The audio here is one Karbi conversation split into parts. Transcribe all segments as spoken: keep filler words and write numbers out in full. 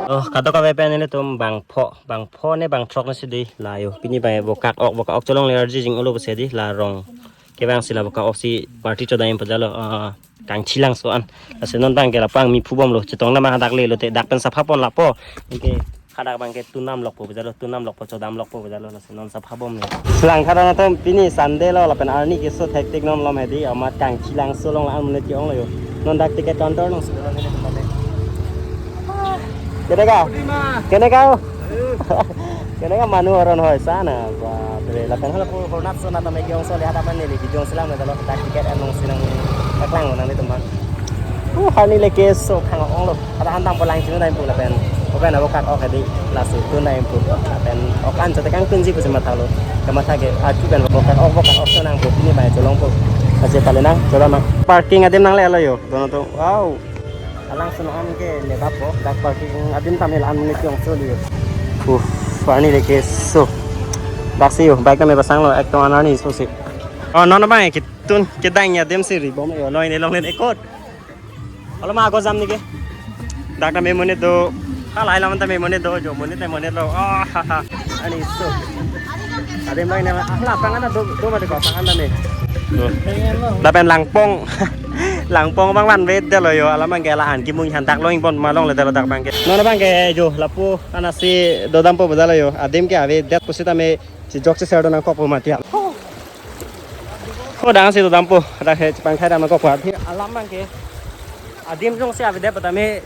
Oh, kadokave pen nelitum bangpho, bangpho ne bangthrok ne si dei la yo. Pini bai bokak ok, bokak ok cholongle arji jing-olo pusi dei la rong kevang si la bokak ok si party chodam pajalo, ah, Kangchilangso an. Lasi non abangke lapu angmi phubomlo, chetong nam hadak lelo te, dak pen sapha pon lapu. Anke hadak abangke tunam lokpo pajalo, tunam lokpo, chodam lokpo pajalo, lasi non sapha bomlo. Langtha atum, pini Sunday lo, lapen arni keso hectic non malom hedi, amat Kangchilangso along la-an monit ke-onglo yo. Non dak ticket counter along si dolo nelitum. Keneka? Keneka? Keneka manu aron hoi sana. Bapre, lapen hala pu hornat sona tame ke-ongso le hadak man neli video selam na dolo, dak ticket along si nangpaklang nanglitum aphan. Uh, arni le keso khang-onglo. Hadak an dampo, lang chinu dam pu lapen. Open abo kak ok hedi, lasi tun dam pu. Lapen ok an chote kangtunji pusi mathalo. Kamatha ke achu pen bokak ok, bokak ok so nang pu, pini bai cholongpo. Lasi pale nang, cholong nang. Parking adim nanglelo yo, dono to. Wow. Alangsun an ke lebappo, dak parking adim tame la-an monit ke-ongso le yo. Uh, arni le keso. Daksi yo, bike tame pasanglo, ek tong an arni so si. Oh, non abang ketun kedang adim si ribom yo, lo ini longle ekot. Olo ma ako jam neke. Dak tame monit do. Halai laman tame monit do, jo monit tame monit lo. Ah, ha, ha. Arni so. Adim abang ne, ah, la pangan do, do mati ko pangan tame. Tuh. Lapen langpong. Langpong abang van vet delo yo, alam abangke la-an kimung han dak lo ingbon ma longle delo dak abangke. Non abangke jo lapu anasi dodampo pajalo yo. Adim ke avedet pusitame chijok si ser do nangkokpo mati. Ko dang si dodampo, dak he chepangthai dam nangkokpo. Alam abangke adim jongsi avedet tame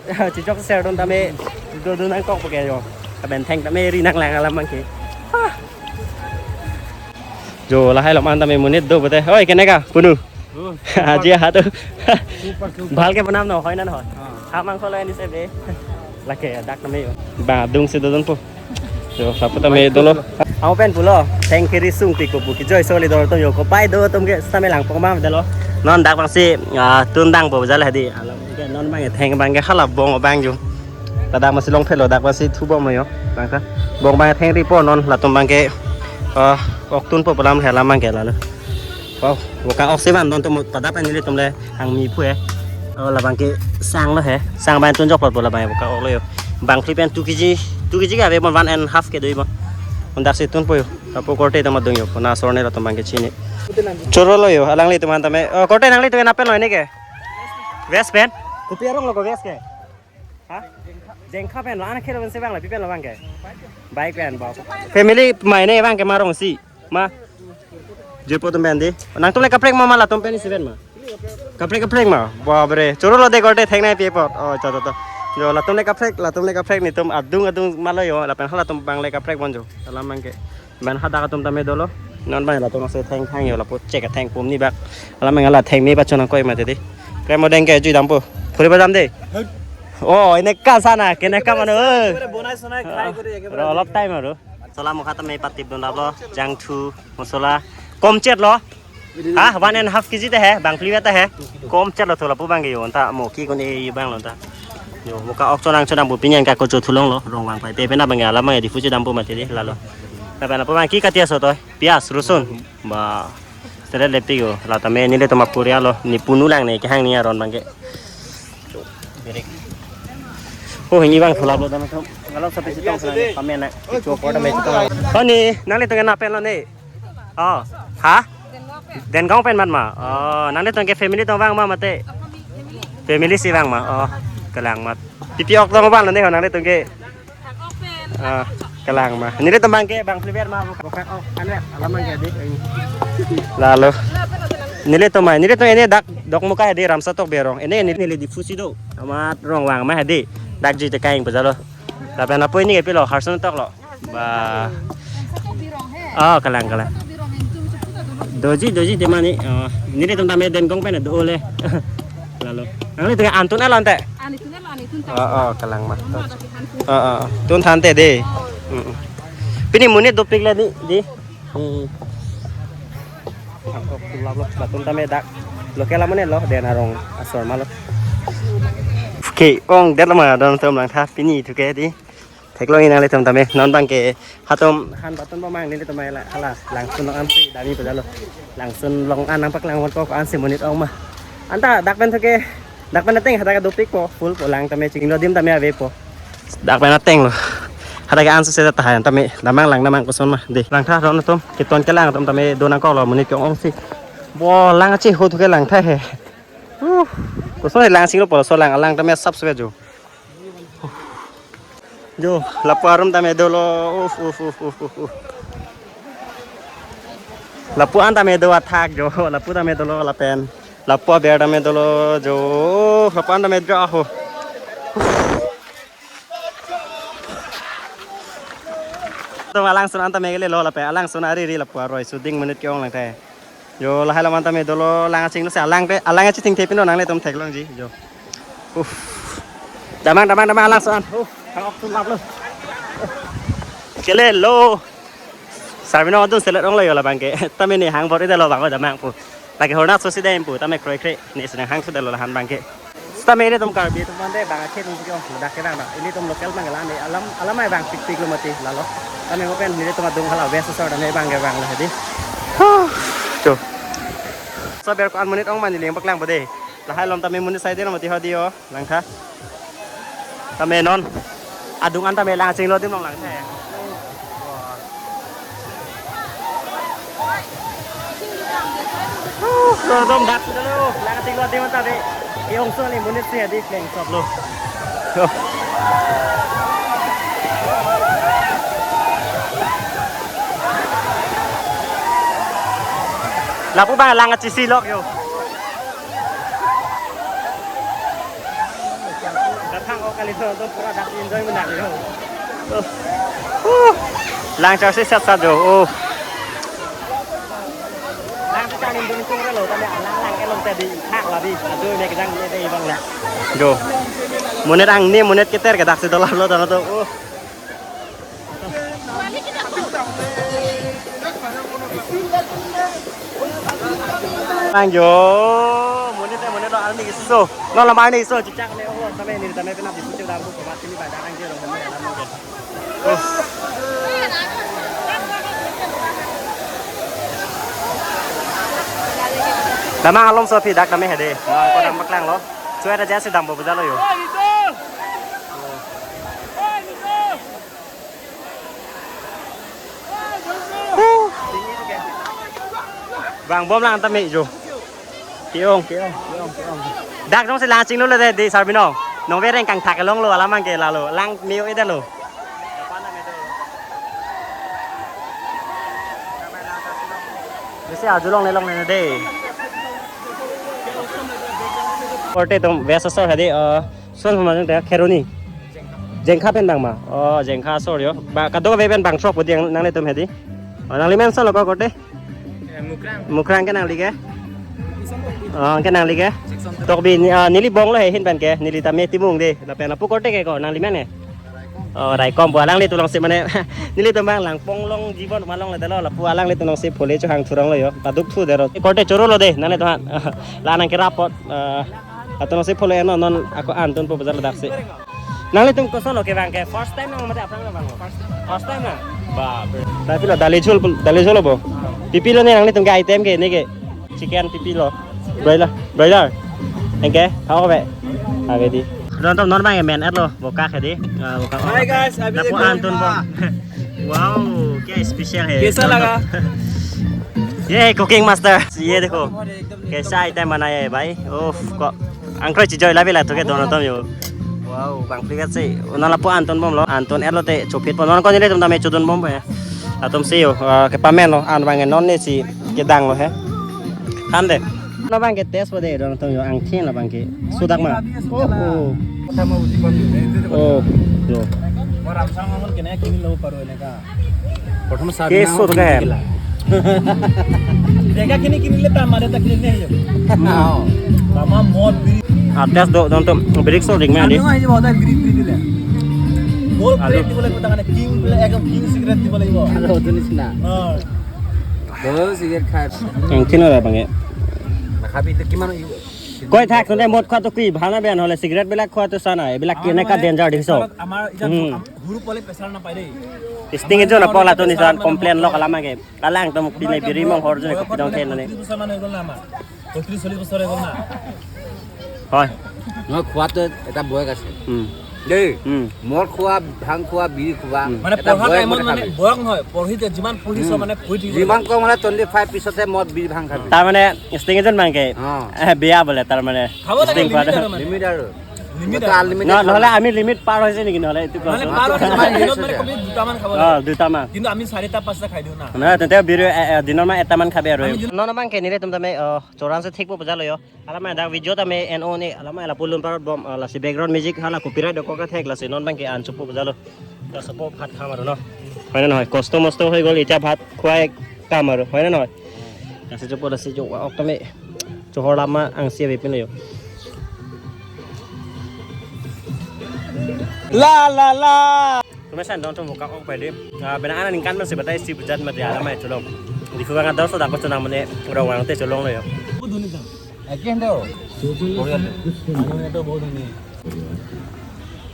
chijok si ser do tame do do nangkokpo ke yo. Kaben theng tame ri nanglang alam abangke. Ah. Jo lahai laman tame monit do pute. Oi, keneka, punu. Oh, aji ahat tu. Super, super. Bhal ke bonam no, hoi na no? Ah. Ha mangkok lo ini sebe. Lake dak tame yo. Ba dung si dodampo. Jo, lapu tame dolo. Ako pen pulo, theng kiri sung tiko pu, kejoi soli dolo atum yo, kopai do atum ke sitame langpong abang delo. Non dak abang si, ah, tun dangpo jala hedi. Alam ke non abang theng abangke hala bong abang jo. Ladak masi longphelo, dak masi thubom yo. Abang ka. Bong abang theng ripo non, latum abangke, ah, ok tunpo pu alam he alam abangke lalo. Wow, bokak ok si van don tum pada pen nelitum le angmi phu he. Oh, labangke sang lo he. Sang abang tunjok lo pu labang bokak ok lo yo. Bangphli pen two K G, two K G ke ave bon, one and half ke do-i bon. Undak si tunpo yo. Lapu korte tama dung yo. Puna sorne latum abangke chini. Choro lo yo, alanglitum aphan tame. Oh, korte nanglitum ke nangpen lo ini ke? West pen? Kopi arong lo ko West ke? Ha? Jengkha pen lo, anak kero pen si vang la, pi pen lo vang ke? Bike pen, bau. Family mai ne vang ke ma rong si. Ma. Jepo atum pen dei. Nangtum le kaprek ma, ma latum pen si pen ma. Kaprek kaprek ma. Bapre. Choro lo dei korte thengnai pi apot. Oh, to to to. Jo latum le kaprek, latum le kaprek, netum adung adung ma lo yo. Lapen halatum abang le kaprek bon jo. Alam abangke. Amen hadak atum tame dolo. Non abang latum ase theng thang yo lapu chek theng pum ni bak. Alam abang la theng me pachon nangkok mati dei. Kre modeng ke jui dampo. Phuri ba dam dei. Oh, ini ka sana, keneka mano. Bonai sonai khai kori eke. Ro, olop time aro. Sola mukha tame patip dun daplo, jangthu, mosola. Kom chet lo. Ha, one and half K G ta he, bangphli ta he. Kom chet lo thola pu abangke yo, anta mo ki kun e bang lo anta. Yo, bokak ok chonang chonang pu pini an ka ko cho thulong lo, rong vang pai. Pe pe na abangke alam abangke di phu chedampo mati dei lalo. Na pe na pu abang ki kati aso to, pias, rosun. Ba, seret lepi yo, la tame nelitum apor ya lo, ne punu lang ne kehang ne aron abangke. Oh, ini abang thulap lo tame to. Kalau sampai situ sana pamen na. Itu apa tame to. Oh, ne, nanglitum ke nangpen lo ne. Oh, ha? Dengkong pen mat ma. Oh, nanglitum ke family tong vang ma mate. Family si vang ma. Oh, kelang mat. Pipi ok tong vang lo ne ho nanglitum ke. Ah, kelang ma. Nelitum abangke bangphli vet ma, bokak ok, an vet, alam abangke dei. Lalo. Nelitum ma, nelitum ini dak Dokmoka hedi Ramsa tok berong. Ini, ini, neli di phu si do. Amat rong vang ma hedi. Dak jui te kaing pajalo. Lapen apo ini ke pilo, Harson tok lo. Ba. Oh, kelang, kelang. Doji, doji tema ni. Oh, nelitum tame Dengkong pen do le. Lalo. Nanglitum ke antun alon te. Anitun alon, anitun ta. Oh, oh, kelang ma. Oh, oh, oh. Tun thante dei. Mm, mm. Pini monit dopik le ni, dei. Hmm. Ako tulap lo, latum tame dak. Local amonit lo, den arong asor ma lo. Oke, ong det lo ma don tum langtha pini thu ke dei. Theklong-i nanglitum tame, non abangke hatum han baton bomang nelitum la, hala, Langsun along an si damji pajalo. Langsun along an nangpaklang ko-an si monit ong ma. Anta dak pen thu ke, dak pen ateng hadak dopikpo, fullpo, lang tame chinglo adim tame avepo. Dak pen ateng lo. Hadak ke an suse tahai tame damnang lang damnang koson ma. Dei, langtha ron atum, keton kelang atum tame do nangkoklo monit ke-ongsi. Bo lang achi ho thu ke langtha he. Uh, koson lang singlo polo so lang alang tame sap sube jo. Jo, lapu arum tame dolo. Uf, uf, uf, uf, uf, uf. Lapu an tame do athak jo, lapu tame dolo lapen. Lapu aber tame dolo jo, lapu an tame jo aho. Tum alangsun an tame kelelo lapen, alangsun ariri lapu aroi suding monit ke-ong langtha. Jo, lahai alam an tame dolo lang aching lo se alang te, alang achi thingthe pino nanglitum theklongji jo. Uf. Damnang, damnang, damnang alangsun an. Uf, hang ok tum lap lo. Kelelo. Sarbino adun selet onglo jo labang ke. Tame ne hang bor-idetlo bang damnang pu. Lake horna so si dam pu, tame kroikre ne senang hang sudetlo lahan abang ke. Sitame ilitum Karbi atum mande bang akhir nung sikong, dak ke bang, bang. Ilitum local bang la ne, alam, alam ai bang pikpik lo mati lalo. Tame mo pen nelitum adung hala West Asor tame bang ke bang lo hedi. Huh. Cho. So ber ko-an monit ong mani liang paklang bode. Lahai alom tame monit sai de lo mati hodi o, langtha. Tame non. Adung an tame lang chinglo dim long langtha. Huh, dom dak sudah lo. Lang chinglo dim ta de. Ke-ongso ni monit si hedi pleng sop lo. Yo. Lapu bang lang achi si lok jo. Dathang o kali to, to pura dak enjoy menak jo. Uh. Lang charsi sat sat jo. Oh. Lang si kali dun kung relo, tame alang lang kelong tadi hak labi. Aduh, ne kedang ne dei bang la. Jo. Monit angni, monit keter ke dak si dolap lo tano to. Oh. Bang jo, monit te monit lo arni keso. Non lam arni keso, chichak le o, tame ni tame pina bisu che dam ko mat ni ba dang je lo mo na mo. Oh. Damnang alom so phi dak tame hedi. Ko dam paklang lo. Choi ta jasi dam bo bujalo jo. Huh. Bang bom lang tame jo. Ke-ong, ke-ong, ke-ong, ke-ong. Dak jongsi lang chinglo le de, de Sarbino. Nong vereng kangthak kelong lo, alam abang ke lalo. Lang me-o-edetlo. Jongsi arjulong le longle de. Korte atum West Asor hedi, eh, son homa jong te Kheroni. Jengkha pen bang ma. Oh, Jengkha asor jo. Ba kadokave pen bang sok pudi nanglitum hedi. Oh, nangli men son lo ko korte? Eh, Mukrang. Mukrang ke nangli ke? Isom lo. Oh, ke nangli ke? Jackson. Tokbi ni, ah, neli bong lo he hin pen ke. Neli tame Timung de. Lapen lapu korte ke ko nangli men ke? Oh, raikom pu alanglitum along si mane. Nelitum bang Langpong along jibon ma longle detlo, lapu alanglitum along si phule chohang thurong lo jo. Paduk thu dero. Korte choro lo de nanglitum aphan. La nangkerap apot. Eh, atum along si phule non non ako anton po bazar ladak si. Nanglitum koson lo kevang ke, first time nang mate aphrang lo bang? First time. First time na? Bap re. Tapi lo dali jhol, dali jhol lo bo. Pipi lo ne nanglitum ke item ke ne ke? Chicken pipi lo. Broiler, broiler. Anke, hao be. Ave di. Nonton non bang men at lo, boka ke di. Ah, boka. Hi guys, abhi lapu dekho anton bo. Wow, kya special hai? Kaisa laga? Ye cooking master. Ye dekho. Kaisa item banaya hai bhai? Uff, ko angkroi chijoi la bila to ke dono tom jo. Wow, bang phli vet si. Una lapu anton bom lo. Anton et lo te chopit pon. Non ko nelitum tame chodun bom he. Atum si jo, ah, kepamen lo. An bang non ne si kedang lo he. Han de. Non bang ke test po de dono tom jo angthin lo bang ke. Sudak ma. Oh, oh. Oh, jo. Mo Ramsang amon kene kini lo paro eneka. Prothom sa ke bina so ke. Dega kini kini le ta mare ta kini nahi. Tamam mod biri. Atas do don to birik so ring ma di. Ani ho ahi bahut hai biri biri le. Bol plate dibo lagibo ta kane king plate ekdom king cigarette dibo lagibo. Alo to nisna. Ha. Bol cigarette khai. Angthin lo bang ke. Nakhabi to kiman Koi thak sunde mod khwa to ki bhana ben hole cigarette bilak khwa to sana, bilak kene ka danger dikso. Amar ija Hmm. Huru pole pressure na pai de. Sting ejo na pola to nisan complain lo kala mage. Kalang to mukti nai biri mong hor jo ne kopi dong khen ne. Putri soli bosor ego na. Hoi. No khwa to eta boy kase. Hmm. দেই। উম। মদ খোৱা, ভাং খোৱা, বিড়ি খোৱা, উম। মানে এটা পঢ়া বয়স টাইমত মতে মানে খাবি। বয়স নহয়, পঢ়িতে যিমান পঢ়িছ উম। মানে পঢ়ি থাকিব যিমান লাগে। কম হ'লে টুৱেণ্টি ফাইভ পিছতে মদ, বিড়ি, ভাং খাবি। তাৰমানে ষ্টিং এজন মাংকে, অ। এ, বেয়া বোলে, তাৰমানে খাব লাগে, ষ্টিং খোৱা লিমিট আৰু মানে। লিমিট আৰু। লিমিট এইটো আৰু। আনলিমিটেড ন-, নহ'লে খাব। আমি লিমিট পাৰ হৈছে নেকি? নহ'লে এইটো মানে কোৱাচোন। পাৰ হৈছে, মানে দিনত মানে কবি দুটামান খাব অ, লাগে। দুটামান। কিন্তু আমি চাৰিটা পাঁচটা খাই দিওঁ না। নহয়, তেন্তে বিড়ি, এ, এ, দিনৰ মানে এটামান খাবি আৰু। আমি দিন- Non abang ke nelitum tame, eh, chorang si thikpo puja lo yo. Alam ada video tame en o ne, alam ala pulun parot bom, eh, lasi background music hala copyright dokok kathek lasi non abang ke an chopo puja lo. Laso po bhat kham aru no. Hoi na nohoi? Kosto mosto hoi gol, ita bhat khua ek kam aru. Hoi na nohoi? Lasi chopo, lasi jo, ok tame chohor lama angsi ave pin lo yo. La, la, la. Tumesen don tum vokak ok pedi. Ah, bena ana ningkan masih batai si bejat mati alam aja cholong. Di fuga ngador so dapat senang mene orang orang teh cholong lo yo. বহুত ধনী ছাৰ। একে হেনতে আৰু। বঢ়িয়া। মানুহ ইয়াতে বহুত ধনী।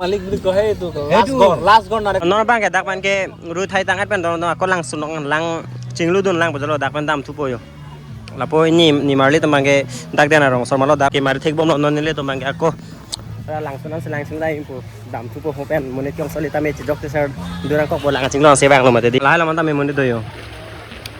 মালিক বুলি কয়, সেইটো কয়। সেইটো। Last ঘৰ, last ঘৰ নাৰে। Non abang ke dak pen ke rui thai tang et pen don don ako langsun long lang chingludun lang bojalo dak pen dam thupo yo. Lapu ini nimarli temang ke dak dia na rong sor malo dak ke mari thik bom lo non nelitum abang ke ako. Langsun lang selang sing dai impu. Dam thupo ho pen monit kong soli tame chijok te sir durang kok bolang chinglo se bang lo mati di. Lahai lo man tame monit do yo.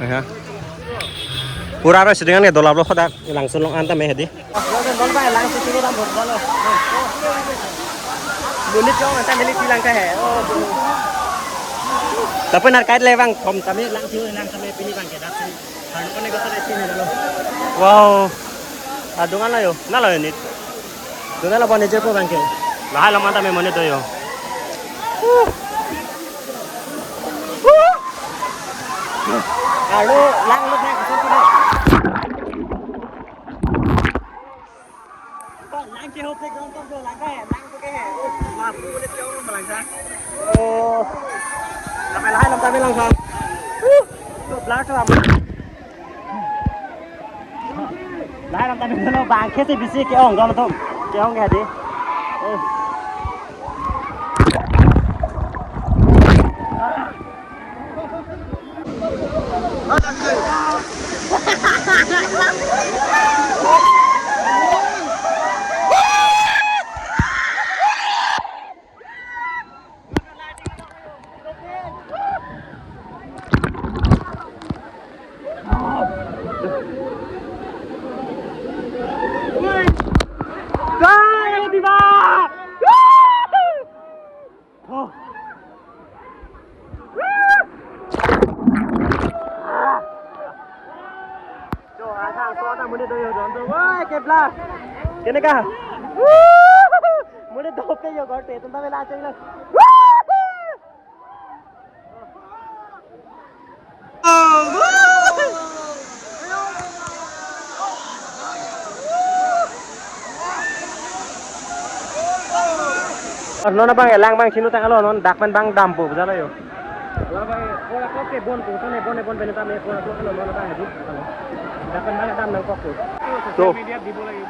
Aha. Pura ro shooting an ke dolap lo khodak langsun long an tame hedi. Dol bai lang shooting dam bhot dalo. Monit kong an tame li lang ka he. Oh. Tapi nar kait le bang kom tame lang sing lang tame pini bang ke dak sing. Wow. Adung an lo yo. Na lo yo nit. Dona lo bone je po bang ke. Lahai lo man tame monit do yo. Alo, lang lo bang ke. Lang ke ho pe gong tong do lang ka he, lang to ke he. Oh, ma pu le ke ong lang ka. Oh. Tame lahai lam tame lang ka. Uh. To bla to am. Lahai lam tame lo bang ke si bisi ke ong gom tum. Ke ong ke di. Oh. Jo, asang so ta monit do yo don to. Woi, kepla. Keneka? Monit do pe yo gor te tum ta mela cheng lo. Ar non abang elang bang sinu tang alo non dak pen bang dampo bujalo yo. Ora bang ora kok ke bon ko tone bon bon ben tame ora kok lo non abang hedi. Dak pen bang dam nangkok ko. To. Social media dibo lagi.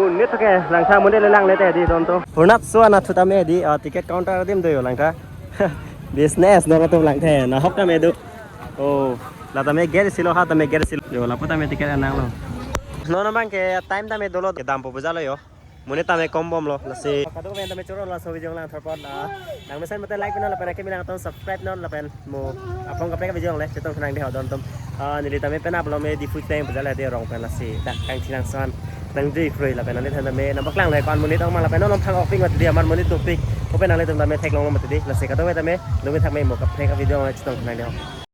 Monit ke langsa monit le lang le te di don to. Purnat so ana thu tame di, ah, ticket counter adim do yo langta. Business no to lang the na hok tame do. Oh, la tame gate silo ha tame gate silo. Yo lapu tame ticket anang lo. Non abang ke time tame dolo ke dampo bujalo yo. Monit tame kom bom lo lasi. Kadokave tame choro laso video lang thorpon, ah. Nang mesen mate like pinon lapen akimi lang ton subscribe non lapen mo apong kaprek video le chetong thanang de ho don tum. Ah, neli tame pen upload me di food time bujalo de rong pen lasi dak kangchilang son nang di free lapen neli tame nang baklang le kon monit ong ma lapen non thang oping mat di amar monit topik open nang le tum tame theklong mat di lasi kadokave tame numi thak me mo kaprek video le chetong thanang de ho.